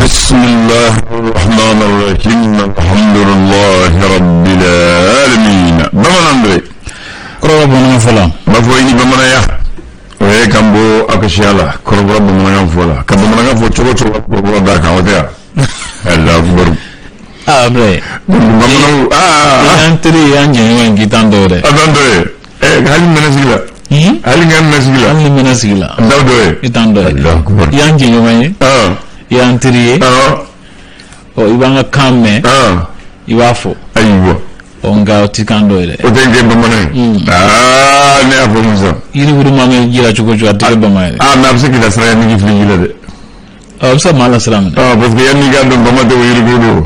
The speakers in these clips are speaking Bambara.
بسم الله الرحمن الرحيم الحمد لله رب العالمين bamanan bɛ Kɔrɔbɔrɔ bamanankan fɔ la. N b'a fɔ i ni bamananya o ye kan bɔ a ka siya la kɔrɔbɔrɔ bamanankan fɔ la ka bamanankan fɔ cogo cogo kɔrɔbɔrɔ da kan o tɛ yan Alahu akibaru. Aa Abulayi. Bamananw aa. I y'an teri ye, i y'an jɛɲɔgɔn ye k'i t'an dɔn dɛ. A t'an dɔ ye ɛ hali mɛnɛ sigi la. Hali n mɛnɛ sigi la. Hali ni mɛnɛ sigi la. N t'aw dɔ ye. I t'an dɔ ye. Alahu akibaru. I y'an jɛɲɔgɔn ye. I y'an teri ye. Ɔ i b'an ka kan mɛn. I b'a fɔ. Ayiwa. Ɔ nka o ti kan dɔ ye dɛ. O tɛ kɛ bamanan ye. Aa ne y'a fɔ musa. Yirikuru ma mɛn ji la cogo o cogo a tɛ kɛ bama ye dɛ. Aa mais a bɛ se k'i lasiran yanni k'i fili ji la dɛ. Ɔ a bɛ se ka maa lasiran minɛ. Ɔ parce que yanni i k'a dɔn bama tɛ o yirikuru don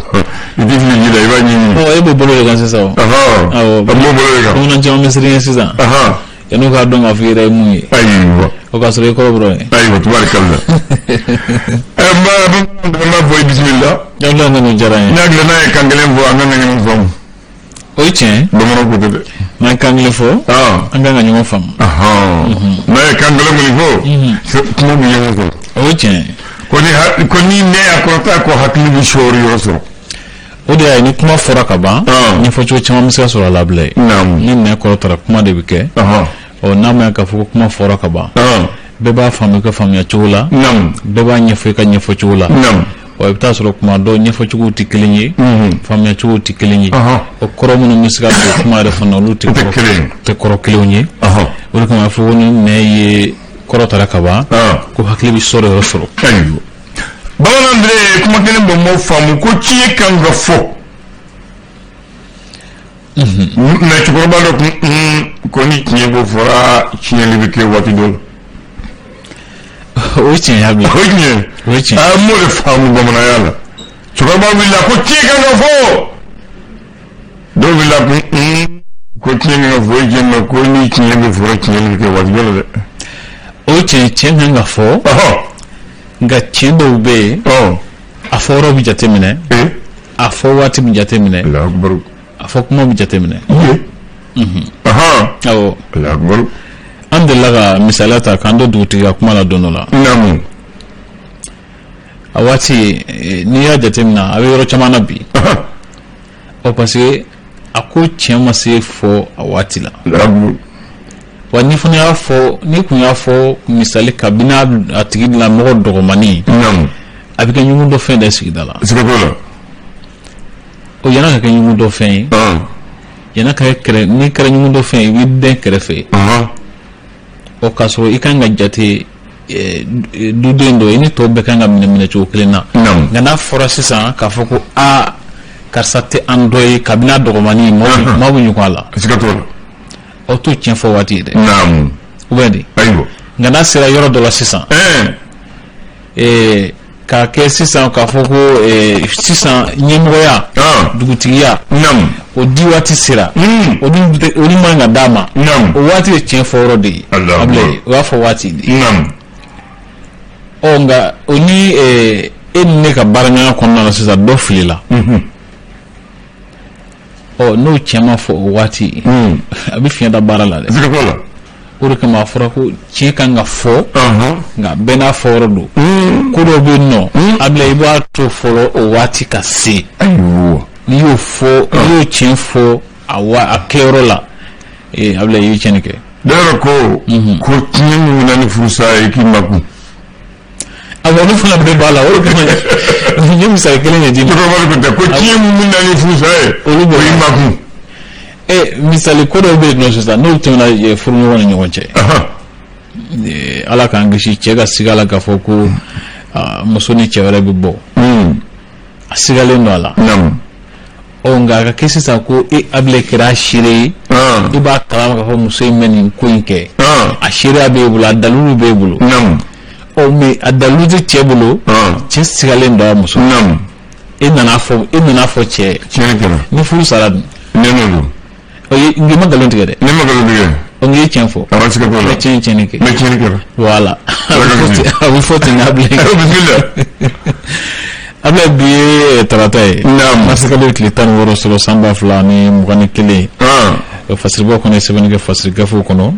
i t'i fili ji la i b'a ɲɛɲini. Ɔ e b'o bolo de kan sisan o. Awɔ a b'o bolo de kan. Bamanan caman bɛ siran sisan. Yanni k'a dɔn k'a fɔ i yɛrɛ ye mun ye. Ayiwa. O k'a sɔrɔ i kɔrɔbɔrɔ ye. Ayiwa tubarikala. Ɛ n b'a n b'a fɔ i bisimila. Abulayi nana o diyara n ye. N hakili n'a ye kan kelen fɔ an kan ka ɲɔgɔn faamu. O ye tiɲɛ ye. Bamananw ko tɛ dɛ. N'an ye kan kelen fɔ. An kan ka ɲɔgɔn faamu. N'a ye kan kelen kɔni fɔ. Kuma bɛ ɲɔgɔn sɔrɔ. O ye tiɲɛ ye. Ko ni ne y'a kɔrɔta ko hakili bɛ sɔɔri yɔrɔ sɔrɔ. O de y'a ye ni kuma fɔra ka ban. Ɲɛfɔcogo caman bɛ se ka sɔrɔ a la Abulayi. Ni nɛn kɔrɔtara kuma de bɛ kɛ. Ɔ n'a ma ɲɛ k'a fɔ ko kuma fɔra ka ban. Bɛɛ b'a faamu i ka faamuya cogo la. Bɛɛ b'a ɲɛfɔ i ka ɲɛfɔ cogo la. Ɔ i bɛ taa sɔrɔ kuma dɔw ɲɛfɔcogow tɛ kelen ye. Faamuyacogow tɛ kelen ye. O kɔrɔ minnu bɛ se ka don kuma yɛrɛ fana olu tɛ kɔrɔ kelenw ye. O de kama a fɔ ko ni nɛn ye kɔrɔtara ka ban. Ko hakili bɛ sɔrɔ yɔrɔ sɔrɔ. Ayiwa bamanan bɛ kuma kelen bɔ m'o faamu ko tiɲɛ kan ka fɔ. Mais cɛkɔrɔba dɔ kun ko ni tiɲɛ ko fɔra tiɲɛli bɛ kɛ waati dɔ la. O ye tiɲɛ ye Abulayi. O ye tiɲɛ ye. O ye tiɲɛ ye. Aa n m'o de faamu bamananya la. Cɛkɔrɔba wulila ko tiɲɛ kan ka fɔ. Dɔw wulila ko tiɲɛ kan ka fɔ o ye tiɲɛ mais ko ni tiɲɛ bɛ fɔra tiɲɛli bɛ kɛ waati dɔ la dɛ. O ye tiɲɛ tiɲɛ kan ka fɔ. Nka tiɲɛ dɔw bɛ yen. A fɔ yɔrɔ bɛ jateminɛ. A fɔ waati bɛ jateminɛ. A fɔ kuma bɛ jateminɛ. Awɔ. An delila ka misaliya ta k'an to dugutigi ka kuma la don dɔ la. A waati n'i y'a jateminɛ a bɛ yɔrɔ caman na bi. Ɔ parce que a ko tiɲɛ ma se fɔ a waati la. Wa n'i fana y'a fɔ n'i kun y'a fɔ misali kabini a tigi la mɔgɔ dɔgɔmanin. A bɛ kɛ ɲugun dɔ fɛn de sigida la. O yan'a ka kɛ ɲugun dɔ fɛn ye. Yan'a ka kɛ n'i kɛra ɲugun dɔ fɛn ye i b'i dɛn kɛrɛfɛ. Ɔ k'a sɔrɔ i kan ka jate duden dɔ i ni tɔw bɛɛ kan ka minɛ minɛcogo kelen na. Nka n'a fɔra sisan k'a fɔ ko aa karisa tɛ an dɔ ye kabini a dɔgɔmanin maaw bɛ ɲugun a la. Aw t'o tiɲɛ fɔ waati ye dɛ. Ou bien de. Nka n'a sera yɔrɔ dɔ la sisan. K'a kɛ sisan k'a fɔ ko sisan ɲɛmɔgɔya dugutigiya o di waati sera o dun man ka d'a ma o waati ye tiɲɛ fɔ yɔrɔ de ye Abulayi o y'a fɔ waati de ye ɔ nka o ni e ni ne ka baaraɲɔgɔnya kɔnɔna la sisan dɔ filila ɔ n'o tiɲɛ ma fɔ o waati a bɛ fiɲɛ da baara la dɛ o de kama a fɔra ko tiɲɛ kan ka fɔ nka bɛɛ n'a fɔ yɔrɔ don ko dɔ bɛ yen nɔ Abulayi i b'a to fɔlɔ o waati ka se n'i y'o fɔ n'i y'o tiɲɛ fɔ a wa a kɛyɔrɔ la ee Abulayi i ye tiɲɛni kɛ. Dɔw ko ko tiɲɛ min bɛ na ni furusa ye k'i makun. Awɔ olu fana bɛɛ b'a la o de kama n ye misali kelen de d'i ma. Cɛkɔrɔba ko tɛ ko tiɲɛ min bɛ na ni furusa ye. Olu o y'i makun. Misali ko dɔw bɛ yen nɔ sisan n'olu tɛmɛna furuɲɔgɔn ni ɲɔgɔn cɛ. Ala k'an kisi cɛ ka siga la k'a fɔ ko muso ni cɛ wɛrɛ bɛ bɔ. A sigalen don a la. Ɔ nka a ka kɛ sisan ko e Abulayi kɛra a seere ye. I b'a kalama k'a fɔ muso in bɛ nin ko in kɛ. A seereya b'e bolo a dalilu b'e bolo. Ɔ mais a dalilu tɛ cɛ bolo. Cɛ sigalen don a muso. E nana fɔ cɛ ye. Tiɲɛ kɛra. Ni furu sara dun. Ne n'o don. O ye nka i ma nkalon tigɛ dɛ. Ne ma nkalon tigɛ. O nka i ye tiɲɛ fɔ. Awɔ siga t'o la. Mais tiɲɛ ye tiɲɛni kɛ. Mais tiɲɛni kɛra. Voilà. A bɛ fɔ ten Abulayi. Bisimila. Ablaye, bi ye tarata ye, marisikalo tile 16 sɔrɔ san 2021. Fasiribaw kɔnɔ ye sɛbɛnni kɛ fasiri gafew kɔnɔ.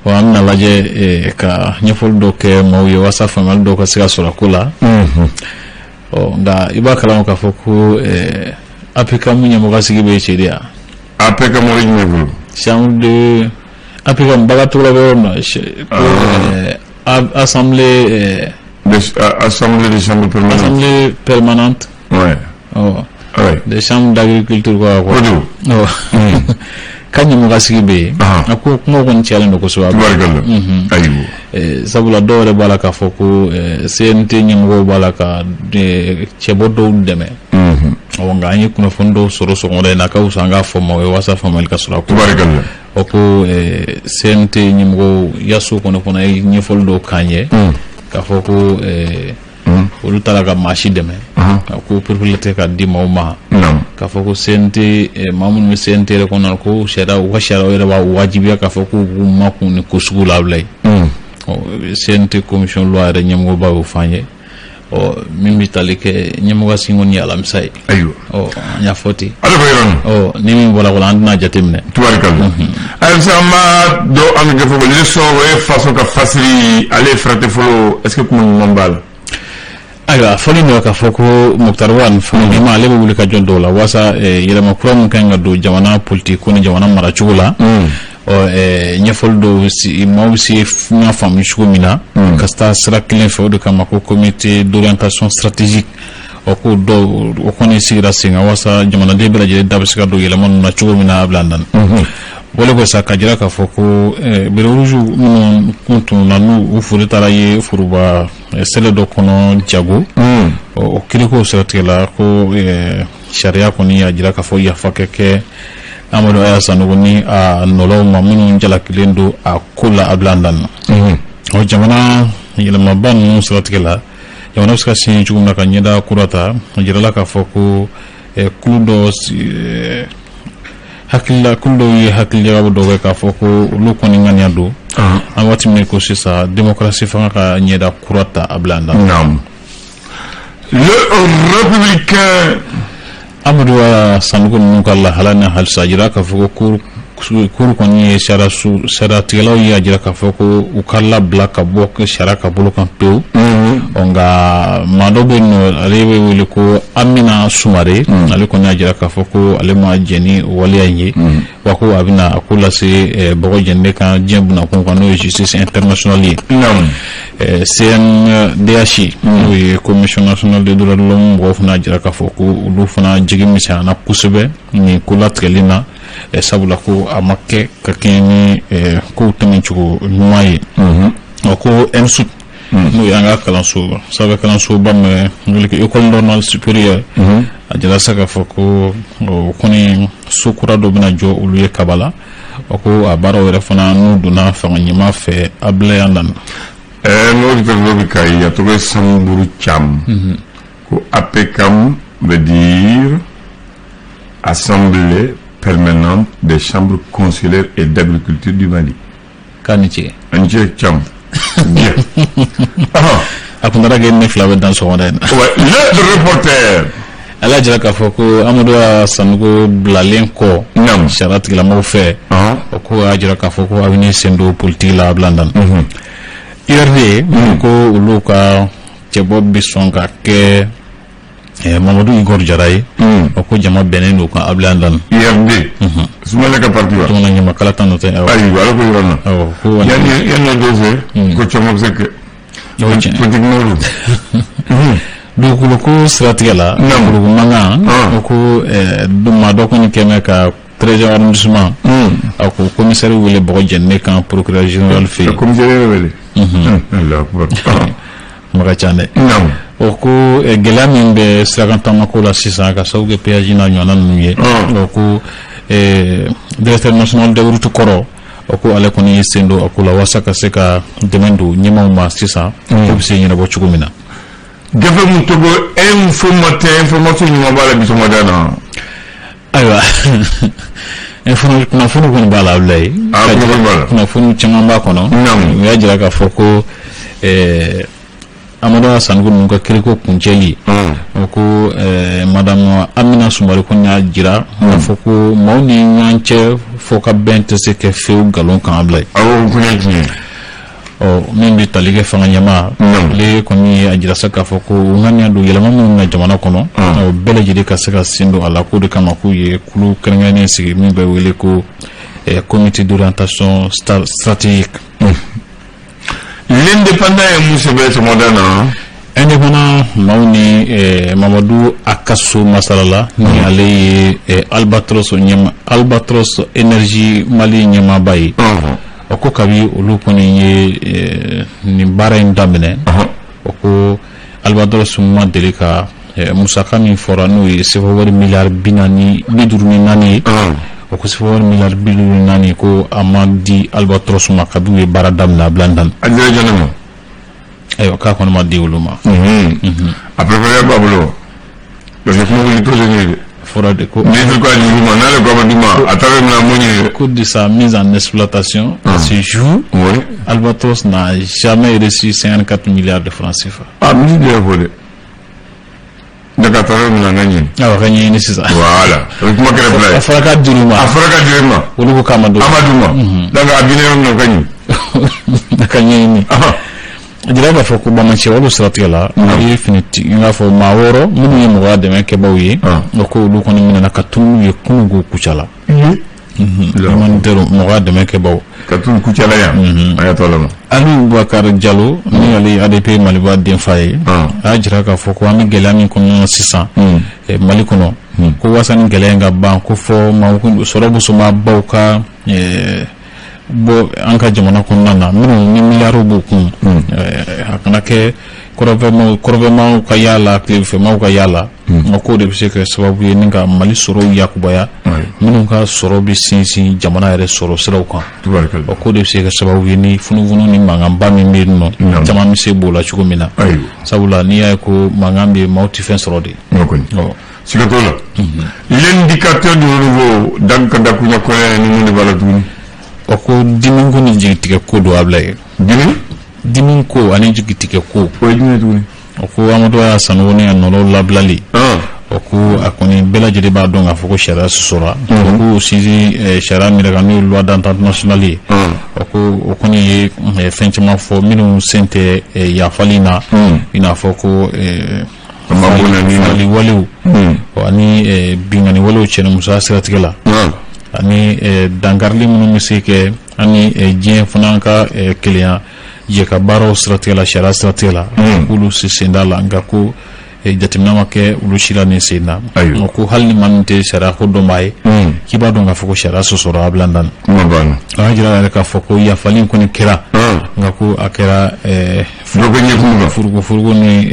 Ɔ, an bɛna lajɛ ka ɲɛfɔli dɔw kɛ maaw ye walasa faamuyali dɔw ka se ka sɔrɔ a ko la. Ɔ, nka i b'a kalama k'a fɔ ko APCAM ɲɛmɔgɔ sigi bɛ cɛ de yan. APCAM o ye jumɛn bolo? Chambre de APCAM baga tɔgɔ bɛ yɔrɔ min na, assemblée. Assemblée des chambres permanentes. Assemblée permanente. Ouais. Oh. Ouais. Des chambres d'agriculture quoi. Quoi. Oh. Ka ɲɛmɔgɔ sigi bɛ yen. A ko kuma kɔni cayalen don kosɛbɛ. Tubarikala. Ayiwa. Sabula dɔw yɛrɛ b'a la k'a fɔ ko CNT ɲɛmɔgɔw b'a la ka cɛbɔ dɔw dɛmɛ. Ɔ, nka an ye kunnafoni dɔw sɔrɔ sɔgɔmada in na, a ka fisa an k'a fɔ maaw ye walasa faamuyali ka sɔrɔ a ko. Tubarikala. O ko CNT ɲɛmɔgɔw yaso kɔnɔ fana ye ɲɛfɔli dɔw k'an ye. K'a fɔ ko olu taara ka maa si dɛmɛ, a ko perepere tɛ ka di maaw ma, k'a fɔ ko CNT maa minnu bɛ CNT yɛrɛ kɔnɔ, ko sariya, u ka sariya yɛrɛ b'a wajibiya k'a fɔ k'u b'u makun ni ko sugu la. Ablaye, CNT commission loi yɛrɛ ɲɛmɔgɔba y'o f'an ye. Ɔ, min bɛ tali kɛ ɲɛmɔgɔ sigi kɔni ye alamisa ye. Ayiwa. Ɔ, an y'a fɔ ten. Ale ko yɔrɔ nin. Ɔ, ni min bɔra kɔnɔ, an tɛna jateminɛ. Tubarikala. Alamisa, an b'a dɔn an ka gafe kɔnɔ leçon, o ye faso ka fasiri, ale ye fɛrɛtɛ fɔlɔ. Est ce que kuma ɲuman b'a la? Ayiwa, a fɔlen don k'a fɔ ko Moctar Ouane fanga ɲɛmaa, ale bɛ wuli ka jɔ dɔw la walasa yɛlɛma kura min kan ka don jamana politique ko ni jamana maracogo la. Ɔ, ɲɛfɔli dɔw si maaw bɛ se ɲɛ faamu cogo min na ka taa sira kelen fɛ, o de kama ko comité d'orientation stratégique, ɔ, ko dɔw o kɔni sigira sen kan walasa jamanaden bɛɛ lajɛlen da bɛ se ka don yɛlɛma ninnu na cogo min na. A bila nani wale ko sa ka jira k'a fɔ ko béret rouge minnu kun tununa, n'u u fori taara ye foroba sɛlɛ dɔ kɔnɔ jago, o kiriko siratigɛ la, ko sariya kɔni y'a jira k'a fɔ yafa kɛ kɛ Amadu Aya Sanogo ni a nɔlɔw ma minnu jalakilen don a ko la. A bila dan na. Ɔ, jamana yɛlɛmaba ninnu siratigɛ la, jamana bɛ se ka siɲɛ cogo min na ka ɲɛda kura ta, a jirala k'a fɔ ko kulu dɔ hakilila, kulu dɔw ye hakilijagabɔ dɔw kɛ k'a fɔ ko olu kɔni ŋaniya don an waati min ko sisan démocratie fanga ka ɲɛda kura ta. A bila an da. Naam. Le Républicain. Amadu Sanogo ninnu ka lahala ni halisa, a jira k'a fɔ ko cour kɔni ye sariya su sariyatigɛlaw ye a jira k'a fɔ ko u ka labila ka bɔ sariya ka bolo kan pewu. Ɔ, nka maa dɔ bɛ yen nɔ, ale bɛ wele ko Amina Sumare, ale kɔni y'a jira k'a fɔ ko ale ma jɛn ni waleya in ye, wa ko a bɛna a ko lase bɔgɔ jɛnde kan diɲɛ bunakun kan, n'o ye justice internationale ye. CNDH, n'o ye Commission nationale des droits de l'homme mɔgɔw fana y'a jira k'a fɔ ko olu fana jigi misɛnyana kosɛbɛ nin ko latigɛli na, sabula ko a ma kɛ ka kɛɲɛ ni kow tɛmɛcogo ɲuman ye. Ɔ, ko ENSUP, n'o ye an ka kalanso sanfɛ kalansoba min wele ko École normale supérieure, a jira sa k'a fɔ ko o kɔni so kura dɔ bɛna jɔ olu ye Kabala. O ko a baaraw yɛrɛ fana n'u donna fanga ɲɛmaa fɛ Ablaye nana. N'o dɔ bɛ ka ye, a tɔgɔ ye Samburu Cham, ko APCAM veut dire Assemblée permanente des chambres consulaires et d'agriculture du Mali. K'a ni ce. An cɛ Cham. Bien. A kun taara kɛ ne fila bɛ dan sɔgɔmada in na. Ouais, le reporter. Ala y'a jira k'a fɔ ko Amadu Sanogo bilalen kɔ sariya tigilamɔgɔw fɛ, o ko y'a jira k'a fɔ ko a bɛ sen don politiki la. A bila dan URD ko olu ka cɛbɔ bɛ sɔn ka kɛ Mamadu Igor Jara ye. O ko jama bɛnnen don kan Ablaye Dan. URD. Soumaïla ka parti wa? Jamana ɲamakala tan nɔ tɛ. Awɔ. Ayiwa, ala ko yɔrɔ na. Awɔ, ko yanni dɔ fɛ ko caman bɛ se kɛ. O ye tiɲɛ. Politique nɔrɔ. Dugukolo ko siratigɛ la, dugukolo mankan, o ko maa dɔ kɔni kɛmɛ ka 13e arrondissement, a ko commissaire wele bɔgɔ jɛnine kan procureur général fɛ yen. Commissaire yɛrɛ wele. Allahu akbar. Kuma ka ca dɛ. O ko gɛlɛya min bɛ sirakan taamako la sisan ka sababu kɛ péage n'a ɲɔgɔnna ninnu ye, o ko directeur national des routes kɔrɔ, o ko ale kɔni y'i sen don a ko la walasa ka se ka dɛmɛ don ɲɛmaaw ma sisan ko bɛ se ɲɛnabɔ cogo min na. Gafe mun tɔgɔ Info Matin, information ɲuman b'a la bi sɔgɔmada na. Ayiwa, kunnafoni kɔni b'a la, Abulaye. Kunnafoni b'a la. Kunnafoni caman b'a kɔnɔ. U y'a jira k'a fɔ ko Amadu Sanogo ninnu ka kiriko kuncɛli, o ko madame Amina Sumare ko y'a jira k'a fɔ ko maaw ni ɲɔgɔn cɛ fɔ ka bɛn tɛ se kɛ fewu nkalon kan, Ablaye. Awɔ, o ye tiɲɛ. Ɔ, min bɛ tali kɛ fanga ɲɛmaa, ale kɔni ye a jira sa k'a fɔ ko u ŋaniya don yɛlɛma minnu na jamana kɔnɔ, o bɛɛ lajɛlen ka se ka sen don a la. K'o de kama k'u ye kulu kɛrɛnkɛrɛnnen sigi min bɛ wele ko comité d'orientation stratégique. L'Indépendant ye mun sɛbɛn sɔgɔmada na? Indépendant, maaw ni Mamadu Akaso masalala, ni ale ye Albatros ɲɛma, Albatros Énergie Mali ɲɛmaaba ye. O ko kabi olu kɔni ye nin baara in daminɛ, o ko Albatros ma deli ka musaka min fɔra, n'o ye sefa wari miliyari 44 ye. O ko sefa wari miliyari 54, ko a ma di Albatros ma kabi u ye baara daminɛ a bilan. A dira jɔnni ma? Ayiwa, k'a kɔni ma di olu ma. A préféré b'a bolo parce que kuma wuli to ɲini. Fɔra de ko Ministre ko a di ma, n'ale ko a ma di ma, a taara min na mun ɲini. Ko de sa mise en exploitation à ce jour, Albatros n'a jamais reçu 54 milliards de francs CFA. Ah, ministre de y'a fɔ dɛ. Donc a taara min na, an ka ɲini. Awɔ, ka ɲɛɲini sisan. Voilà, o ye kuma kɛra fila ye. A fɔra k'a dir'u ma. A fɔra k'a dir'u ma. Olu ko k'a ma d'u ma. A ma d'u ma. Donc a binna yɔrɔ min na, o ka ɲini. A ka ɲɛɲini. A jira k'a fɔ ko banbaanciya olu siratigɛ la, u ye finiti n k'a fɔ maa 6 minnu ye mɔgɔya dɛmɛ kɛbaw ye, o ko olu kɔni minɛna ka tunu ye kununko Kucala. Humanitaire, mɔgɔya dɛmɛ kɛbaw. Ka tunu Kucala yan, a y'a tɔ la. Aliou Boubacar Diallo, ni ale ye ADP Maliba denfa ye, a y'a jira k'a fɔ ko an bɛ gɛlɛya min kɔnɔna na sisan Mali kɔnɔ, ko walasa ni gɛlɛya in ka ban, ko fɔ maaw sɔrɔ bosomabaw ka bɔ an ka jamana kɔnɔna na, minnu ni miliyariw b'u kun. A kana kɛ kɔrɔfɛmaw ka y'a la, tilefɛmaw ka y'a la, nka k'o de bɛ se kɛ sababu ye ni ka Mali sɔrɔw yakubaya, minnu ka sɔrɔ bɛ sinsin jamana yɛrɛ sɔrɔ siraw kan. O k'o de bɛ se kɛ sababu ye ni funufunu ni mankanba min bɛ yen nɔ, caman bɛ se b'o la cogo min na, sabula n'i y'a ye ko mankan bɛ yen, maaw tɛ fɛn sɔrɔ de. Siga t'o la. L'Indicateur du Renouveau, dan ka dakuɲa kɔɲɔ ni mun de b'a la tuguni? O ko dimi ko ni jigitigɛ ko don, Ablaye. Dimi? Dimi ko ani jigitigɛ ko. O ye jumɛn ye tuguni? O ko Amadu y'a Sanogo ni a nɔlɔw labilali, o ko a kɔni bɛɛ lajɛlen b'a dɔn k'a fɔ ko sariya sɔsɔra. O ko sinsin sariya min kan, n'o ye loi d'entente nationale ye, o ko o kɔni ye fɛn caman fɔ minnu sen tɛ yafali na, i n'a fɔ ko fagali walew ani binkanni walew cɛnimusoya siratigɛ la, ani dankarili minnu bɛ se kɛ ani diɲɛ fana ka kelenya jɛ ka baaraw siratigɛ la, sariya siratigɛ la, k'olu sen t'a la. Nka ko jateminɛ ma kɛ olu si la nin sen na. Ko hali ni maa min tɛ sariya ko dɔnbaa ye, k'i b'a dɔn k'a fɔ ko sariya sɔsɔra a bilan dan. A y'a jira yɛrɛ k'a fɔ ko yafali in kɔni kɛra, nka ko a kɛra furuko furuko ni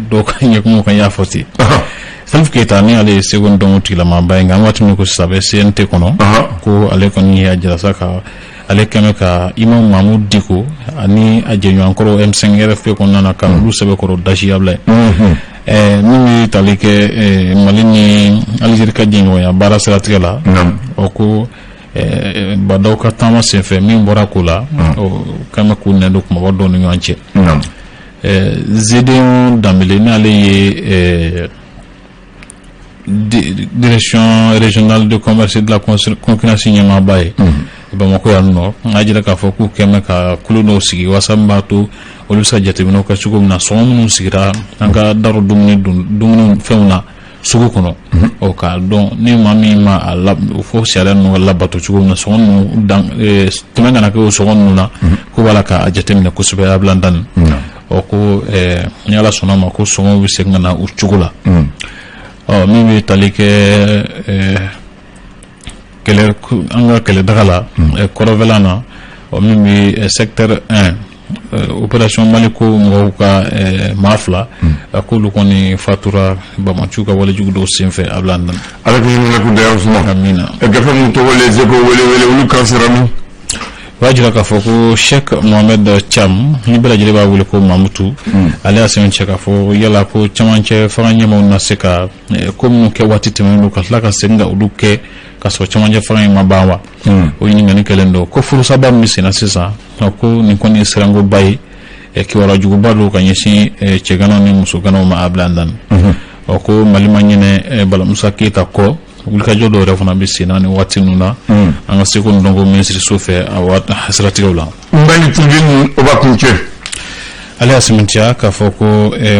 dɔw ka ɲɛkumu kan, y'a fɔ ten. Salif Keita, ni ale ye seko ni dɔnko tigilamaba ye, nka an waati min ko sisan a bɛ CNT kɔnɔ, ko ale kɔni y'a jira sa ka ale kɛmɛ ka Imam Mahmoud Dicko ani a jɛɲɔgɔnkɔrɔ M5 RFP kɔnɔna na, ka olu sɛbɛkɔrɔ dasi abila ye. Min bɛ tali kɛ Mali ni Algérie ka jɛɲɔgɔnya baara siratigɛ la, o ko Badaw ka taama senfɛ min bɔra ko la, o kan bɛ k'u nɛn don kumaba dɔw ni ɲɔgɔn cɛ. Gédéon Danbele, n'ale ye direction régionale de commerce et de la concurrence ɲɛmaaba ye Bamakɔ yan nɔ, a jira k'a fɔ k'u kɛn bɛ ka kulu dɔw sigi walasa min b'a to olu bɛ se ka jateminɛw kɛ cogo min na, sɔngɔ minnu sigira an ka daro dumuni dumuni fɛnw na sugu kɔnɔ, ɔ k'a dɔn ni maa min ma a la fo sariya ninnu ka labato cogo min na, sɔngɔ ninnu dan tɛmɛ kana kɛ o sɔngɔ ninnu na, ko b'a la k'a jateminɛ kosɛbɛ a bilan dan. Ɔ, ko ni Ala sɔnna ma, ko sɔngɔw bɛ segin ka na u cogo la. Ɔ, min bɛ tali kɛ kɛlɛ, an ka kɛlɛdaga la kɔrɔfɛla na, ɔ min bɛ secteur 1, opération Maliko mɔgɔw ka maa 2, a k'olu kɔni fatura bamaciw ka walejugu dɔw senfɛ a bila nana. Ala k'i ɲininka kun dayɔrɔ suma. Amina. Gafe mun tɔgɔ Les Échos, wele wele olu kan sera min? O b'a jira k'a fɔ ko Cheikh Mohamed Thiam, ni bɛɛ lajɛlen b'a wele ko Mamutu, ale y'a sɛbɛn cɛ k'a fɔ yala ko camancɛ fanga ɲɛmaaw na se ka ko minnu kɛ waati tɛmɛnen don, ka tila ka segin ka olu kɛ ka sɔrɔ camancɛ fanga in ma ban wa? O ɲininkali kɛlen don. Ko furusaba min bɛ senna sisan, ko nin kɔni ye sirankoba ye. Kibaruya juguba don ka ɲɛsin cɛganaw ni musoganaw ma, Ablaye Andani. Ɔ, ko Mali ma ɲinɛ Bala Musa Keyita kɔ. Wulikajɔ dɔw yɛrɛ fana bɛ sen na nin waati ninnu na an ka seko ni dɔnko minisiriso fɛ a siratigɛw la. Mali Tribune, o b'a kuncɛ. Ale y'a sɛmɛntiya k'a fɔ ko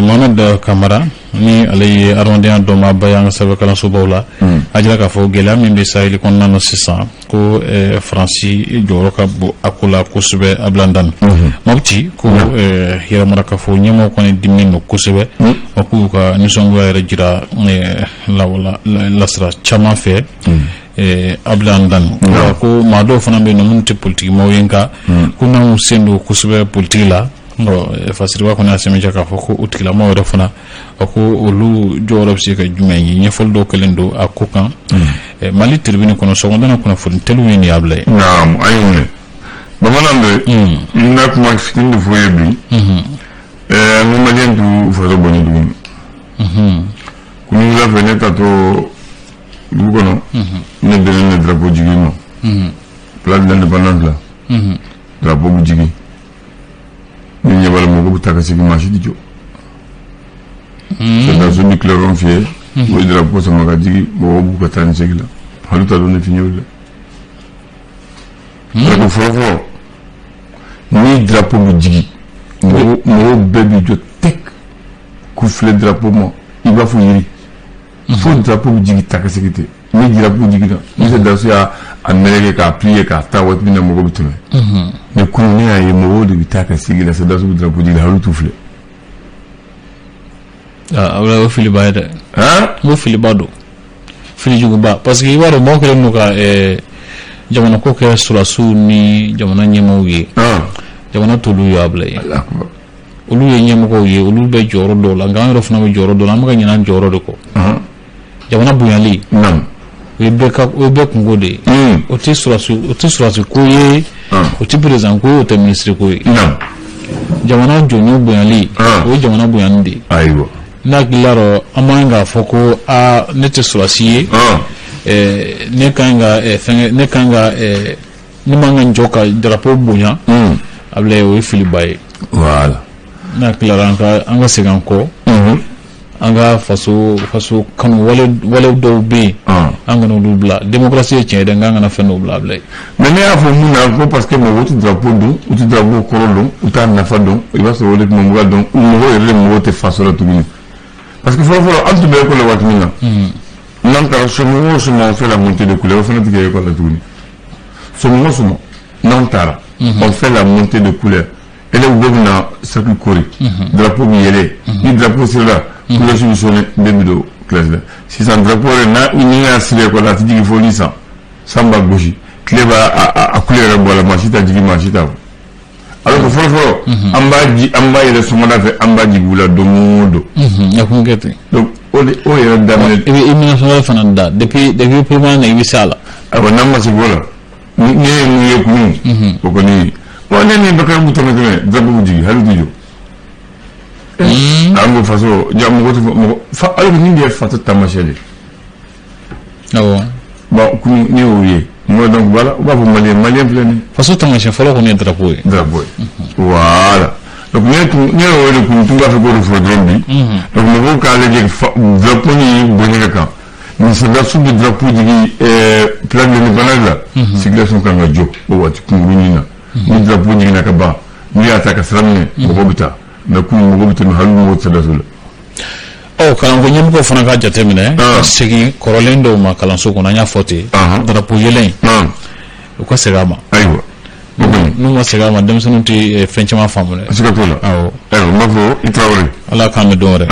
Mohamed Kamara, ni ale ye adamadenya dɔnbaaba ye an ka sanfɛ kalansobaw la, a jira k'a fɔ gɛlɛya min bɛ Sahel kɔnɔna na sisan, ko Faransi jɔyɔrɔ ka bon a ko la kosɛbɛ. Ablaye Andani, Mopti, ko yɛrɛmarakafo ɲɛmɔgɔw kɔni diminen don kosɛbɛ, wa k'u ka nisɔngoya yɛrɛ jira lasira caman fɛ. Ablaye Andani, ko maa dɔw fana bɛ yen nɔ minnu tɛ politikimaaw ye, nka ko n'anw sen don kosɛbɛ politiki la. Fasiriba kɔni y'a sɛmɛntiya k'a fɔ ko o tigilamɔgɔw yɛrɛ fana, ko olu jɔyɔrɔ bɛ se ka jumɛn ye. Ɲɛfɔli dɔw kɛlen don a ko kan Mali Tribune kɔnɔ. Sɔgɔmada kunnafoni teliw ye nin y'a bila ye. Naam, an y'o mɛn. Bamanan bɛ n bɛ kuma fitinin de fɔ ye bi. An ko Maliyɛn t'u faso bonya tuguni. Kunun wula fɛ, ne taatɔ dugu kɔnɔ, ne delen ne drapeau jigin ma place de l'Indépendance la. Drapeau bɛ jigin, ni ɲɛ b'a la, mɔgɔw bɛ taa ka segin, maa si tɛ jɔ. Sɔrɔdasiw bɛ clairon fiyɛ, u ye drapeau sama ka jigin, mɔgɔw b'u ka taa ni segin la, hali t'a dɔn ne fiɲɛ wulila. Drapeau fɔlɔ fɔlɔ, ni drapeau bɛ jigin, mɔgɔw bɛɛ bɛ jɔ tɛk k'u filɛ drapeau ma, i b'a fɔ yiri, fo drapeau bɛ jigin ta ka segin ten. Ni drapeau jiginna, ni sɔrɔdasiw y'a a meleke k'a plier k'a ta waati min na, mɔgɔw bɛ tɛmɛ. Mais kunun, ne y'a ye, mɔgɔw de bɛ taa ka segin la, sɔrɔdasiw bɛ drapeau jigin, hali t'u filɛ. O filiba ye dɛ. N ko filiba don, fili juguba, parce que i b'a dɔn, mɔgɔ kɛlen don ka jamana ko kɛ sɔrɔdasiw ni jamana ɲɛmaaw ye. Jamana t'olu ye, a bila ye. Olu ye ɲɛmɔgɔw ye, olu bɛ jɔyɔrɔ dɔw la, nka an yɛrɛ fana bɛ jɔyɔrɔ dɔw la. An bɛ ka ɲinɛ an jɔyɔrɔ de kɔ. Jamana bonyali, o ye bɛɛ ka, o ye bɛɛ kungo de ye. O tɛ sɔrɔdasi, o tɛ sɔrɔdasi ko ye, o tɛ président ko ye, o tɛ ministre ko ye. Jamana jɔnjɔn bonyali, o ye jamana bonyani de ye. Ne hakili la rɔ, an man k'a fɔ ko aa, ne tɛ sɔrɔdasi ye, ne kan ka fɛngɛ, ne kan ka ne man ka n jɔ ka drapeau bonya. A bila, o ye filiba ye. Ne hakili la, an ka segin an kɔ, an ka faso kanu wale dɔw bɛ yen, an kana olu bila. Démocratie ye tiɲɛ ye dɛ, nka an kana fɛn dɔw bila, a bila ye. Mais ne y'a fɔ mun na ko parce que mɔgɔw tɛ drapeau dɔn, u tɛ drapeau kɔrɔ dɔn, u t'a nafa dɔn. I b'a sɔrɔ o de tun bɛ dɔn, mɔgɔw yɛrɛ de mɔgɔw tɛ faso la tuguni. Parce que fɔlɔ fɔlɔ, an tun bɛ école la waati min na, n'an taara sɔmɔ o sɔmɔ, on fait la montée de couleur. O fana tɛ kɛ école la tuguni. Sɔmɔ o sɔmɔ, n'an taara, on fait la montée de couleur. Élèves bɛɛ bɛ na cercle kori, drapeau bɛ yɛlɛ. Ni drapeau sera, couleur bɛ sonné, den bɛ don classe la. Sisan drapeau yɛrɛ n'a ni y'a siri école la, a tɛ jigin fo ni san b'a gosi, tile b'a a couleur yɛrɛ bɔ a la, maa si t'a jigin, maa si t'a fɔ. Alors que fɔlɔ fɔlɔ, an b'a ji, an b'a yɛlɛ sɔgɔmada fɛ, an b'a jigin wula don o don. A kun kɛ ten. Donc o de, o yɛrɛ daminɛ. I bɛ hymne national fana da depuis première année, i bɛ se a la. Ayiwa, n'an ma se o la, ni ne ye mun ye kunun, o kɔni, bon, ne ni Bakari b'u tɛmɛ tɛmɛ, drapeau bɛ jigin, hali t'u jɔ. An ko faso ja, mɔgɔ tɛ mɔgɔ fa, alors que nin de ye faso taamasiyɛn de ye. Bon, kunun ne y'o ye, mɔgɔ, donc voilà, u b'a fɔ Maliyɛn, Maliyɛn filɛ nin ye. Faso taamasiyɛn fɔlɔ kɔni ye drapeau ye. Drapeau ye, voilà. Donc ne tun ne y'o de kun tun b'a fɛ k'o de fɔ dɔrɔn bi. Donc mɔgɔw k'a lajɛ, drapeau ni bonya ka kan. Ni sɔrɔdasiw bɛ drapeau jigin place de l'Indépendance la, circulation kan ka jɔ o waati kunkurunin na. Ni drapeau jiginna ka ban, n'u y'a ta ka sira minɛ, mɔgɔw bɛ taa. Mais kunun, mɔgɔw bɛ tɛmɛ, hali mɔgɔw tɛ sɔrɔdasiw la. Ɔ, kalanko ɲɛmɔgɔw fana ka jateminɛ ka segin kɔrɔlen dɔw ma kalanso kɔnɔ. An y'a fɔ ten, drapeau yɛlɛ in, u ka segin a ma. Ayiwa, o kɔni. N'u ma segin a ma, denmisɛnninw tɛ fɛn caman faamu dɛ. Siga t'o la. Awɔ. Ayiwa, n b'a fɔ i Tarawele. Ala k'an bɛ don wɛrɛ.